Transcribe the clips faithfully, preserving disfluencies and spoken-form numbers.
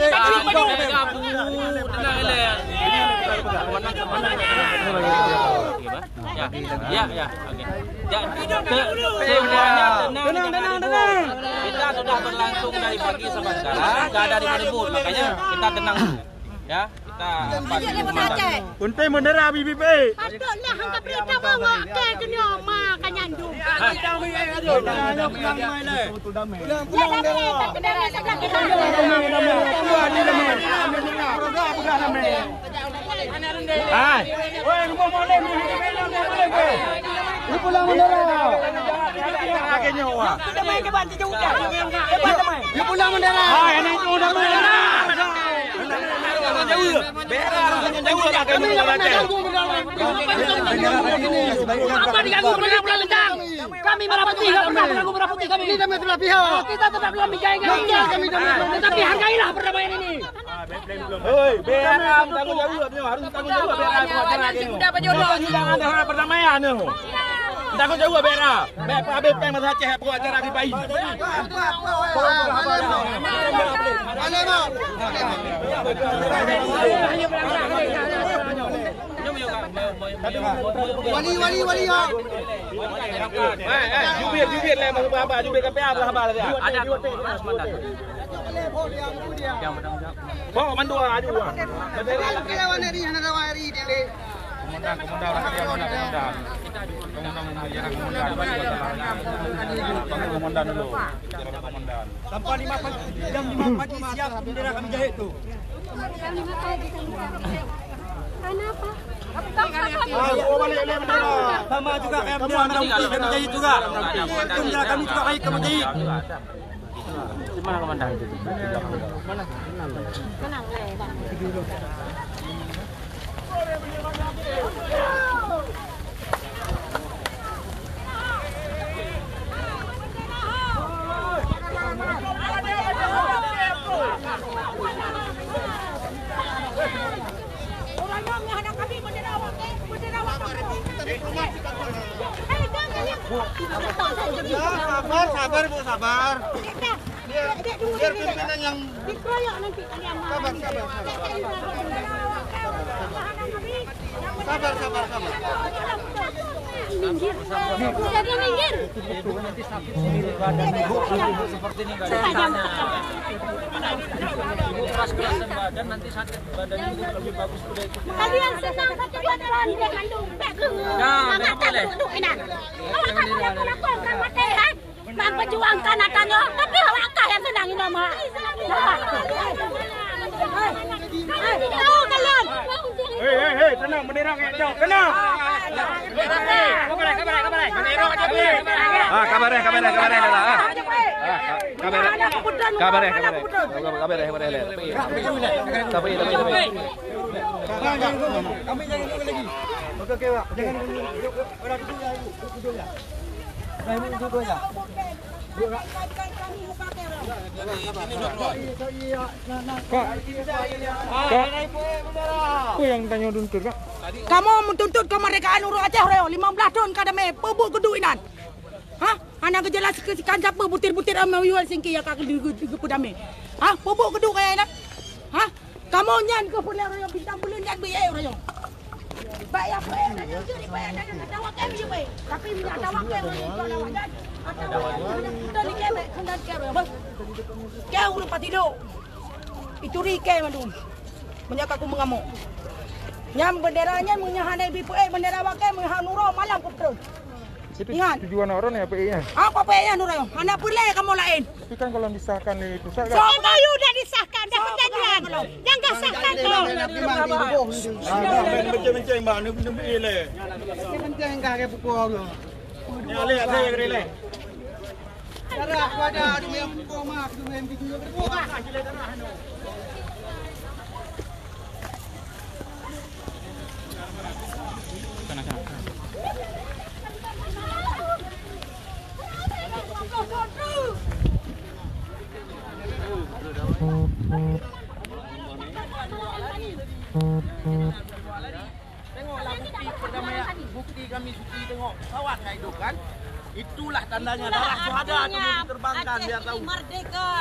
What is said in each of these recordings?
Tenang, tenang, tenang. Ya, ya, ya. Oke. Ya, te-, semuanya tenang, tenang, tenang, tenang. Kita sudah berlangsung dari pagi sampai sekarang, nggak ada ribut-ribut, makanya kita tenang dulu. Ya, kita apa dulu, Komandan. Penting bendera B B P. Patutlah hangka berita bawa ke dunia ma ka nyandung. Pulang, pulang, pulang. Hai. Weh, rumoh molem ni. Rumoh molem, weh. Ni pulang bendera. Pakai nyawa. Damai ke ban, jauh dah. Ni pulang bendera. Hai, anak tu damai. Jauh. Berak, jauh dah. Kami dah pernah ganggu bendera. Apa diganggu bendera pulang lentang? Kami merah putih, nggak pernah mengganggu merah putih kami. Ini damai sebelah pihak. Kita tetap dalam bingkai kami. Betul, kami damai sebelah pihak. Tetapi hargailah perdamaian ini. Hei, B R A tanggung jawab nyoe, harus tanggung jawab B R A buat acara nyoe. Jangan ada perdamaian nyoe. Tanggung jawab B R A. Baik Pak Habib Peng masa Aceh buat acara di Pai. Wali, wali, wali, ya. Eh, eh, jubir, jubir lah, bang, bang, jubir K P A, bang, bang, ya. Ada tu, Mas Mandat. Yang bertanggung jawab. Bawa mandua aju, ah. Kalau, kalau warna ni, hana ada wari dia, leh. Komandan, komandan, orang dia mana, komandan? Komandan, komandan, ya, komandan. Panggil komandan dulu. Bicara komandan. Sampai lima pagi, jam lima pagi siap bendera kami jahit tu. Kenapa? Ah, bawa balik, balik bendera. Sama juga kayak bendera merah putih kami jahit juga. Itu bendera kami juga baik kami jahit. Di mana komandan? Tenang, eh, Bang. Orang yang hana kami bendera awak, eh, bendera awak kampung. Eh, jangan yang... Sabar, sabar, Bu, sabar. Biar, biar pimpinan yang... Dikeroyok nanti kalian. Sabar, sabar, sabar. Sabar, sabar, sabar. Minggir. Jadi minggir. Seperti ini, Kak. Ibu keras-keras badan, nanti sakit badannya, Ibu lebih bagus udah itu. Kalian senang saja badan dia kandung. Nah, mamat boleh. Duduk inan. Kalau kamu lakukan, kamu mati, kan? Memperjuangkan akan nyoe, tapi awak kah yang senang ini, Mak? Tahu kalian? Hei, hei, hei, tenang, bendera kayak jauh, tenang. Kabareh, kabareh, kabareh. Ah, kabareh, kabareh, kabareh lah, ah. Ah, kabareh. Kabareh, kabareh. Kabareh, kabareh, kabareh. Tapi, tapi, tapi. Oke, oke, Pak. Jangan dulu. Yuk, yuk, yuk. Udah dulu ya, Ibu. Duduk dulu ya. Nah, Ibu duduk dulu ya. Kak, Kak, apa yang tanya tuntut, Kak? Kamoe meutuntut keumeurdekaan ureueng Aceh raya, lima belas thon ka damé, peubuet keuduek inan. Hah? Hana geujelas keu sikan sapeue butir-butir amai uyuan singki nyang ka geu-, geu-, geupeudamé. Ha? Peubuk keudu kaya nyan? Ha? Kamoe nyan keuh peureulèe uroe nyoe bintang buleuen nyan beu éh uroe nyoe. Bak ya peuéh dan jeuet dipeuéh dan atawa kém jeuet peuéh. Tapi bila atawa kém uroe nyoe atawa nyan, atawa nyan hana beutôi likém bèk keunan kém uroe nyoe. Kém ureueng pati lok. Ituri kém mandum. Meunyoe ka ku meungamok. Nyan bendera nyan meunyoe hana ibi peuéh bendera bak kém meunyoe hana uroe malam ku peutrön. Itu Ingat. Tujuan orang ni apa iya? Apa apa ya nurang? Hana peureulèe kamoe laén. Tapi kan kalau disahkan di pusat kan? Soe M O U dah disahkan, dah perjanjian. Jangan sahkan tu. Benceng-benceng bang, ni benceng leh. Benceng kah ke pukul tu? Ya leh, leh, leh. Darah ku ada, ada yang pukul mah, ada yang pukul mah. Tengoklah bukti perdamaian, bukti kami suci tengok. Kawan ngai hidup kan? Itulah tandanya darah syuhada tu mau diterbangkan biar tahu. Merdeka.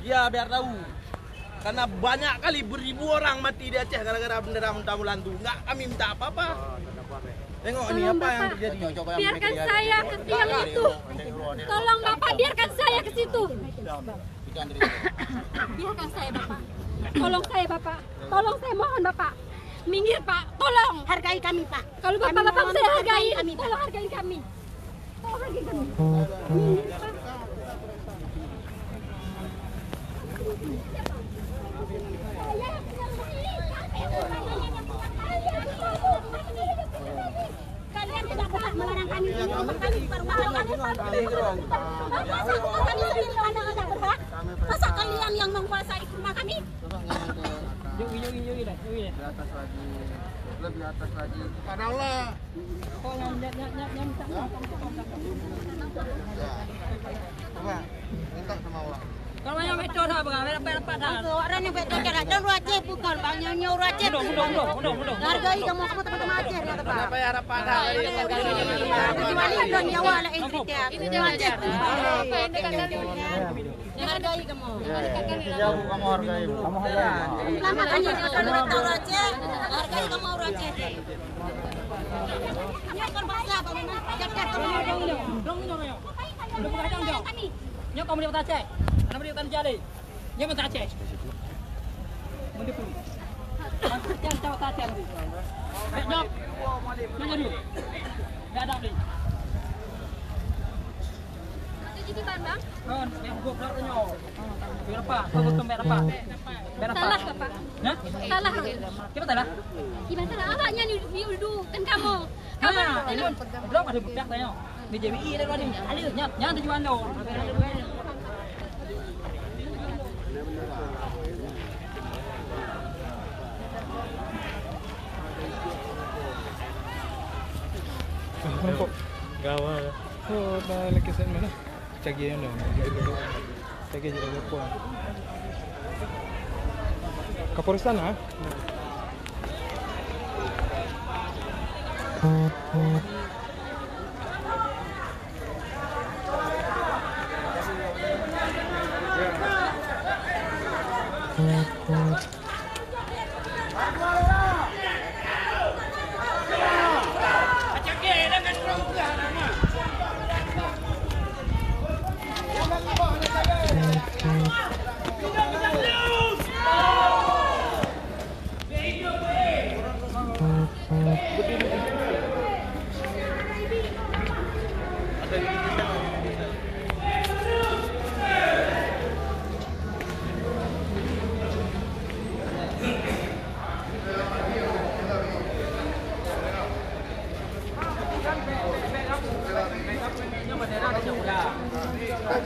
Ya, biar tahu. Karena banyak kali beribu orang mati di Aceh gara-gara bendera Muntah Mulan tu. Enggak kami minta apa-apa. Tengok ni apa yang terjadi. Biarkan saya ke tiang itu. Tolong Bapak biarkan saya ke situ. Biarkan saya Bapak. Tolong saya Bapak. Tolong saya mohon Bapak. Minggir Pak, tolong. Hargai kami Pak. Kalau Bapak-bapak saya hargai, tolong hargai kami. Kalian tidak berhak melarang kami. Kami baru makan. Masa kami sendiri tidak berhak? Masa kalian yang menguasai rumah kami? Coba ngomong ke atas. Di atas lagi. Lebih atas lagi. Pada Allah. Ya. Coba, minta sama Allah. Kalau yang betul dah, bang, rapat-rapat dah. Orang yang betul dah, dah ureueng Aceh bukan, bang, yang, yang ureueng Aceh. Mudah, mudah, mudah, mudah, mudah. Hargai kamu, kamu teman-teman Aceh, ya, Pak. Kenapa ya rapat dah? Kecuali ada nyawa lain cerita. Ini nyawa Aceh. Hargai kamu. Ya, ya, ya. Ya, Bu, kamu hargai, Bu. Kamu hargai, Bu. Selamat hari Nasional Aceh. Hargai kamu orang Aceh. Nyoe kon bangsa kamu, jaga kamu. Nyoe kamu di Aceh. Kenapa di Aceh? Nyoe masa Aceh. Mendepui. Jangan tahu Aceh. Nyoe. Nyoe dulu. Nggak ada beli. Masa jadi bang, bang? Kan, yang gua pernah tanya. Berapa? Kau betul berapa? Berapa? Salah ke, Pak? Hah? Salah ke? Siapa salah? Gimana salah? Awaknya ni, ni dulu, kan kamu. Kamu. Ah, ini belum ada budak tanya. Ni J W I ada tadi. Ada, nyap, nyap tujuan tu. Nampak? Gawat. Oh, dah lagi set mana? Cagi yang dah. Cagi je dah puan. Kapolres sana, eh?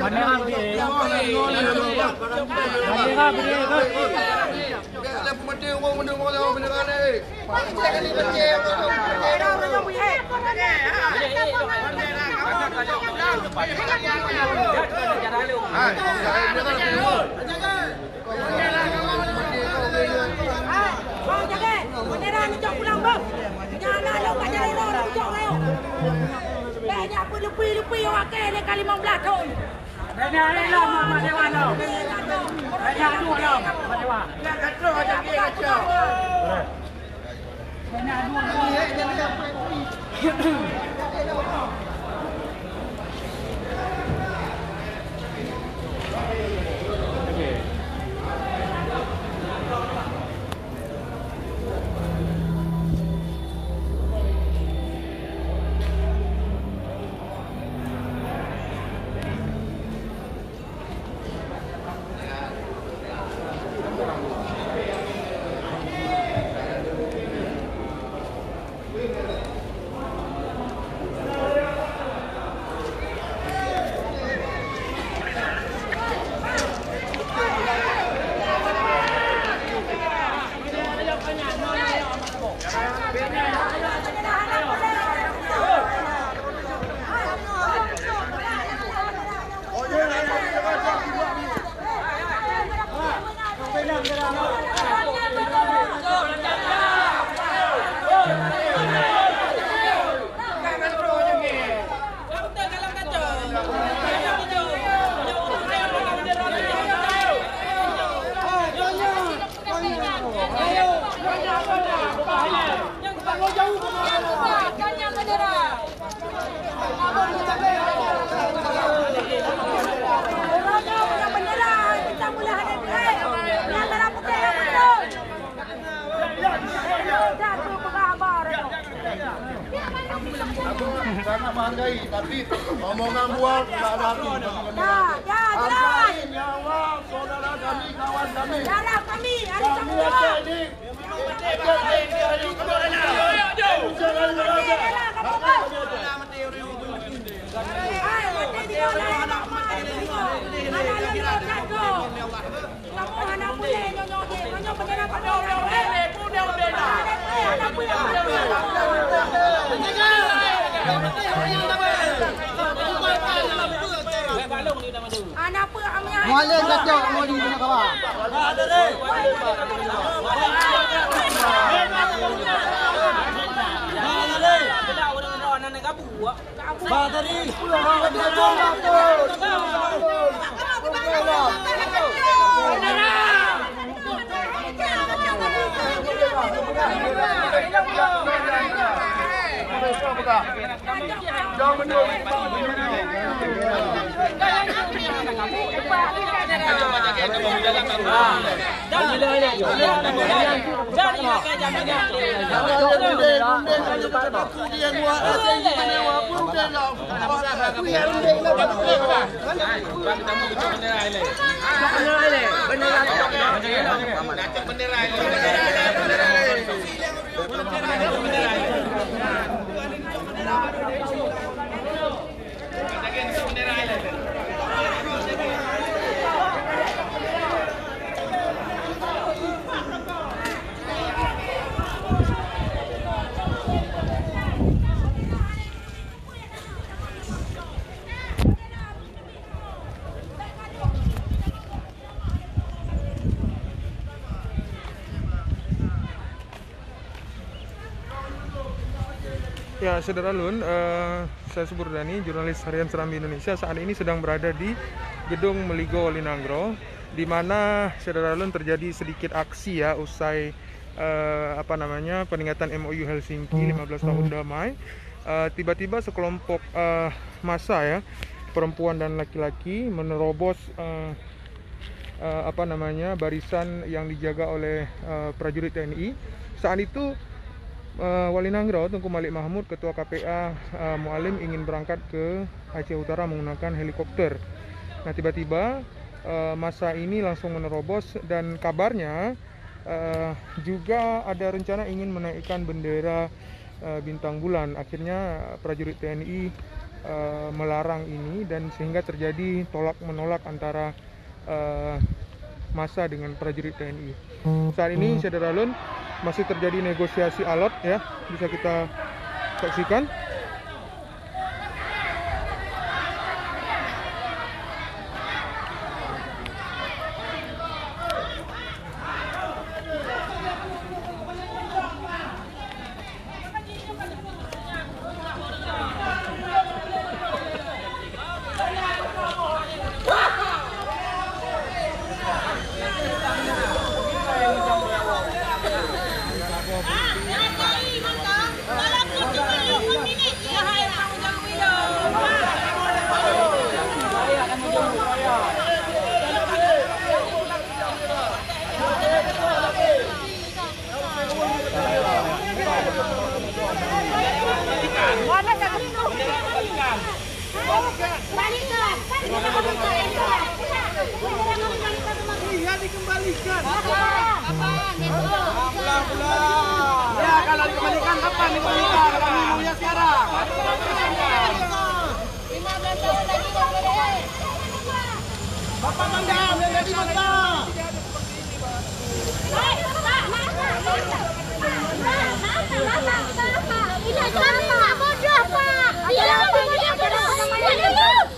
Bandera berdiri. Bandera berdiri. Pakai lé ka limong blaih thon. Banyak lé lom, Mak Dewan lom. Banyak duit lom, Mak Dewan. Sangat menghargai, tapi omongan buang tidak ada arti. Ya, ya, jelas. Hargai nyawa saudara kami, kawan kami. Darah kami, ada tanggung jawab. Mualem kacau, mau di mana kawan? Bah tadi, Ya, saudara lôn, eh, saya Subur Dani, jurnalis harian Serambi Indonesia, saat ini sedang berada di Gedung Meligo Wali Nanggroe, di mana, saudara lôn, terjadi sedikit aksi, ya, usai, eh, apa namanya, peringatan M O U Helsinki, lima belas tahun damai. Eh, tiba-tiba sekelompok, eh, massa, ya, perempuan dan laki-laki menerobos, eh, eh, apa namanya, barisan yang dijaga oleh, eh, prajurit T N I. Saat itu, eh, Wali Nanggroe Teungku Malik Mahmud, Ketua K P A, eh, Mualem ingin berangkat ke Aceh Utara menggunakan helikopter. Nah, tiba-tiba, eh, massa ini langsung menerobos dan kabarnya, eh, juga ada rencana ingin menaikkan bendera, eh, bintang bulan. Akhirnya prajurit T N I, eh, melarang ini dan sehingga terjadi tolak menolak antara, eh, massa dengan prajurit T N I. Saat ini, saudara lôn, masih terjadi negosiasi alot, ya, bisa kita saksikan. Bapak Mangga, yang jadi Mangga. Ini kami tak bodoh, Pak. Iya, bodoh, bodoh.